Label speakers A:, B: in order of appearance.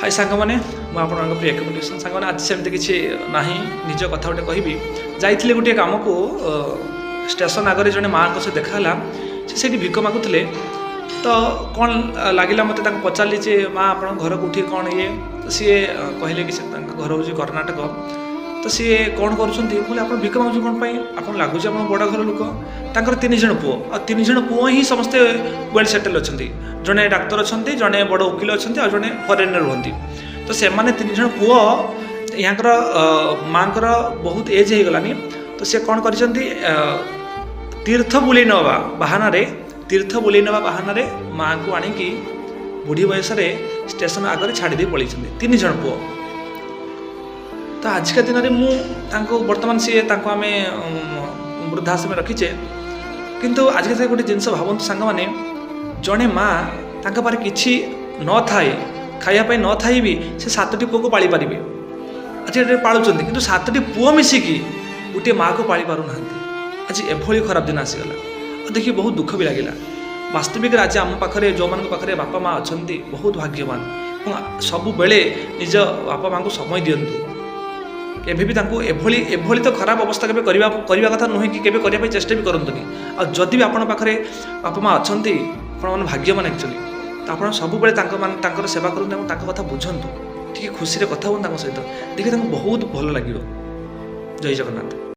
A: High ସାଙ୍ଗମାନେ, ମୁଁ ଆପଣଙ୍କ ପ୍ରିୟ କମ୍ୟୁନିକେସନ୍। ସାଙ୍ଗମାନେ, ଆଜି ସେମିତି କିଛି ନାହିଁ, ନିଜ କଥା ଗୋଟେ କହିବି। ଯାଇଥିଲି ଗୋଟିଏ କାମକୁ, ଷ୍ଟେସନ୍ ଆଗରେ ଜଣେ ମାଆଙ୍କ ସହ ଦେଖା ହେଲା। ସେ ସେଇଠି ଭିକ ମାଗୁଥିଲେ। ତ କ'ଣ ଲାଗିଲା ମୋତେ, ତାଙ୍କୁ ପଚାରିଲି ଯେ ମା, ଆପଣଙ୍କ ଘର କେଉଁଠି, କ'ଣ ଇଏ। ତ ସିଏ କହିଲେ କି ସେ ତାଙ୍କ ଘର ହେଉଛି କର୍ଣ୍ଣାଟକ। ତ ସିଏ କ'ଣ କରୁଛନ୍ତି? ମୁଁ କହିଲି, ଆପଣ ଭିକ ମାଗୁଛନ୍ତି କ'ଣ ପାଇଁ? ଆପଣ ଲାଗୁଛି ଆପଣ ବଡ଼ ଘର ଲୋକ। ତାଙ୍କର ତିନି ଜଣ ପୁଅ, ଆଉ ତିନି ଜଣ ପୁଅ ହିଁ ସମସ୍ତେ ୱେଲ୍ ସେଟେଲ୍ ଅଛନ୍ତି। ଜଣେ ଡାକ୍ତର ଅଛନ୍ତି, ଜଣେ ବଡ଼ ଓକିଲ ଅଛନ୍ତି, ଆଉ ଜଣେ ଫରେନ୍ରେ ରୁହନ୍ତି। ତ ସେମାନେ ତିନି ଜଣ ପୁଅ, ୟାଙ୍କର ମାଆଙ୍କର ବହୁତ ଏଜ୍ ହେଇଗଲାନି। ତ ସେ କ'ଣ କରିଛନ୍ତି? ତୀର୍ଥ ବୁଲେଇ ନେବା ବାହାନାରେ, ତୀର୍ଥ ବୁଲେଇ ନେବା ବାହାନାରେ ମାଆଙ୍କୁ ଆଣିକି ବୁଢ଼ୀ ବୟସରେ ଷ୍ଟେସନ ଆଗରେ ଛାଡ଼ି ଦେଇ ପଳେଇଛନ୍ତି ତିନି ଜଣ ପୁଅ। ତ ଆଜିକା ଦିନରେ ମୁଁ ତାଙ୍କୁ, ବର୍ତ୍ତମାନ ସିଏ ତାଙ୍କୁ ଆମେ ବୃଦ୍ଧାଶ୍ରମରେ ରଖିଛେ। କିନ୍ତୁ ଆଜିକା ଦିନରେ ଗୋଟେ ଜିନିଷ ଭାବନ୍ତୁ ସାଙ୍ଗମାନେ, ଜଣେ ମା ତାଙ୍କ ପାଖରେ କିଛି ନଥାଏ, ଖାଇବା ପାଇଁ ନଥାଇ ବି ସେ ସାତଟି ପୁଅକୁ ପାଳିପାରିବେ। ଆଜି ଏଠି ପାଳୁଛନ୍ତି, କିନ୍ତୁ ସାତଟି ପୁଅ ମିଶିକି ଗୋଟିଏ ମାଆକୁ ପାଳି ପାରୁନାହାନ୍ତି। ଆଜି ଏଭଳି ଖରାପ ଦିନ ଆସିଗଲା, ଆଉ ଦେଖି ବହୁତ ଦୁଃଖ ବି ଲାଗିଲା। ବାସ୍ତବିକରେ ଆଜି ଆମ ପାଖରେ, ଯେଉଁମାନଙ୍କ ପାଖରେ ବାପା ମା ଅଛନ୍ତି, ବହୁତ ଭାଗ୍ୟବାନ। ଏବଂ ସବୁବେଳେ ନିଜ ବାପା ମାଆଙ୍କୁ ସମୟ ଦିଅନ୍ତୁ। କେବେ ବି ତାଙ୍କୁ ଏଭଳି ତ ଖରାପ ଅବସ୍ଥା କେବେ କରିବା କଥା ନୁହେଁ କି କେବେ କରିବା ପାଇଁ ଚେଷ୍ଟା ବି କରନ୍ତୁନି। ଆଉ ଯଦି ବି ଆପଣଙ୍କ ପାଖରେ ବାପା ମା ଅଛନ୍ତି, ଆପଣମାନେ ଭାଗ୍ୟବାନ ଆକ୍ଚୁଆଲି। ତ ଆପଣ ସବୁବେଳେ ତାଙ୍କ ମାନେ ତାଙ୍କର ସେବା କରନ୍ତୁ ଏବଂ ତାଙ୍କ କଥା ବୁଝନ୍ତୁ, ଟିକେ ଖୁସିରେ କଥା ହୁଅନ୍ତୁ ତାଙ୍କ ସହିତ, ଦେଖିବେ ତାଙ୍କୁ ବହୁତ ଭଲ ଲାଗିବ। ଜୟ ଜଗନ୍ନାଥ।